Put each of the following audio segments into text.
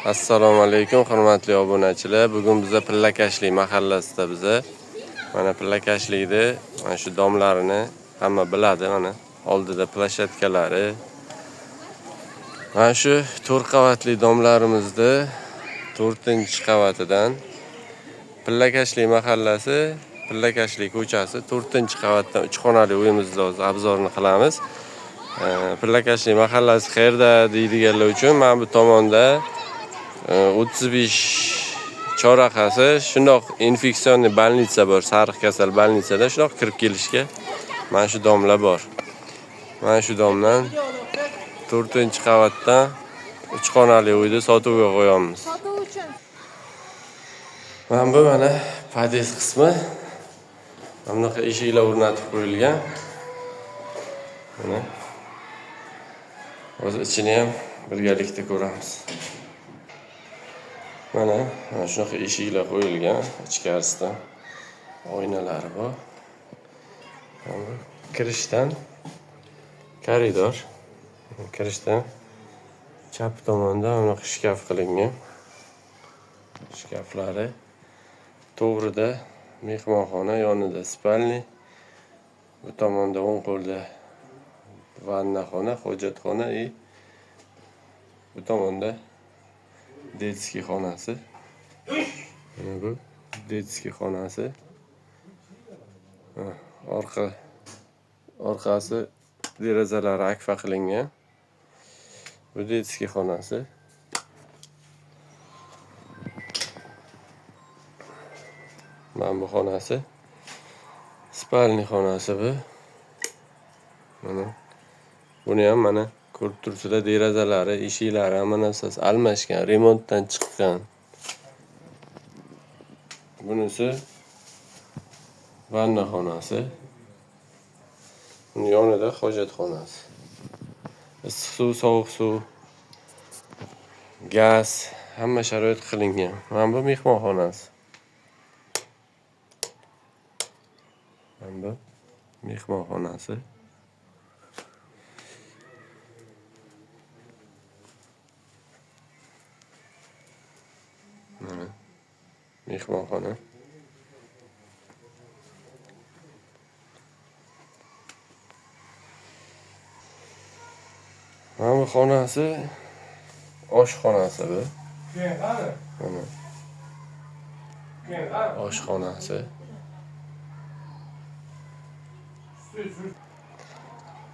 Assalomu alaykum hurmatli obunachilar. Bugun biza Pillakashlik mahallasida biza. Mana Pillakashlikda mana shu domlarini hamma biladi, mana oldida plashatkalari. Mana shu 4 qavatli domlarimizda 4-qavatidan Pillakashlik mahallasi, Pillakashlik ko'chasi 4-qavatdan 3 xonali uyimizni hozir obzorni qilamiz. Pillakashlik mahallasi qayerda deydiganlar uchun mana bu tomonda 35 chorrahasi, shundoq infeksionniy больница bor, sariq kasal больницада shundoq kirib kelishga mana shu domla bor. Mana shu domdan 4-qavatdan 3 xonali uyni sotuvga qo'yamiz. Sotuv uchun. Mana bu mana pod'ezd qismi. Mana bunaqa eshiklar o'rnatib qo'yilgan. Mana hozir ichini ham birgalikda ko'ramiz. Mana shunaqa eshiklar qo'yilgan, ichkarisida oynalari bor. Mana kirishdan koridor, kirishdan chap tomonda bunaqa shkaf qilingan. Shkaflari to'g'rida mehmonxona, yonida spalni, bu tomonda o'ng qo'lda vannaxona, hojatxona и bu tomonda detskiy xonasi. Mana bu detskiy xonasi. Orqasi derazalari akfa qilingan. Bu detskiy xonasi. Mana bu xonasi. Spalni xonasi bu. Mana buni ham mana ko'rib turibsizlar, derazalari, eshiklari hamma narsasi almashgan, remontdan chiqqan. Bunisi vanna xonasi. Uni yonida hojatxonasi. Issiq suv, sovuq suv, gaz, hamma sharoit qilingan. Mana bu mehmonxonasi. Mana bu mehmonxonasi. Mana mehmonxona. Mana bu xonasi oshxonasi bu. Mana oshxonasi.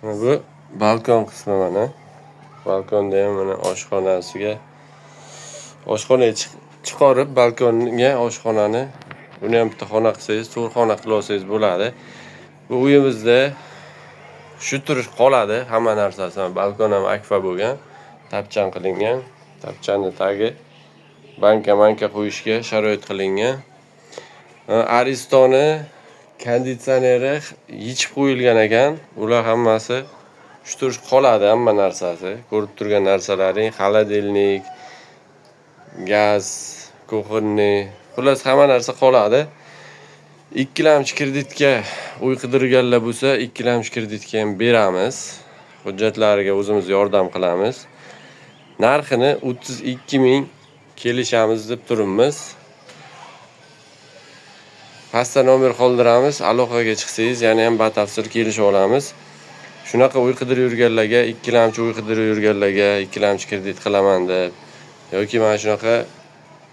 Mana bu balkon qismi mana. Balkonda ham mana oshxonasiga, oshxonaga chiqarib balkonga oshxonani, buni ham bitta xona qilsangiz, 4 xona qilib olsangiz bo'ladi. Bu uyimizda shu turish qoladi hamma narsasi. Balkon ham akfa bo'lgan, tapchan qilingan, tapchani tagi banka-manka qo'yishga sharoit qilingan. Aristoni konditsioneri yechib qo'yilgan ekan. Ular hammasi shu turish qoladi hamma narsasi. Ko'rib turgan narsalaring, xolodilnik, gaz, kuxonni, xullas hamma narsa qoladi. Ikkilamchi kreditga uy qidirganlar bo'lsa, ikkilamchi kreditga ham beramiz. Hujjatlariga o'zimiz yordam qilamiz. Narxini 32 000 kelishamiz deb turibmiz. Pastda nomer qoldiramiz, aloqaga chiqsangiz yana ham batafsil kelishib olamiz. Shunaqa uy qidirib yurganlarga, ikkilamchi uy qidirib yurganlarga, ikkilamchi kredit qilaman deb yoki mana shunaqa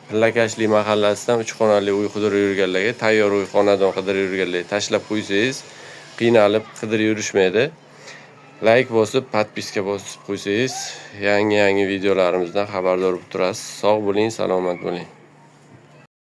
Pillakashlik mahallasidan 3 xonali uy qidirib yurganlarga, tayyor uy xonadon qidirib yurganlarga tashlab qo'ysangiz, qiynalib qidirib yurishmaydi. Like bosib, podpiska bosib qo'ysangiz, yangi-yangi videolarimizdan xabardor bo'lib turasiz. Sog' bo'ling, salomat bo'ling.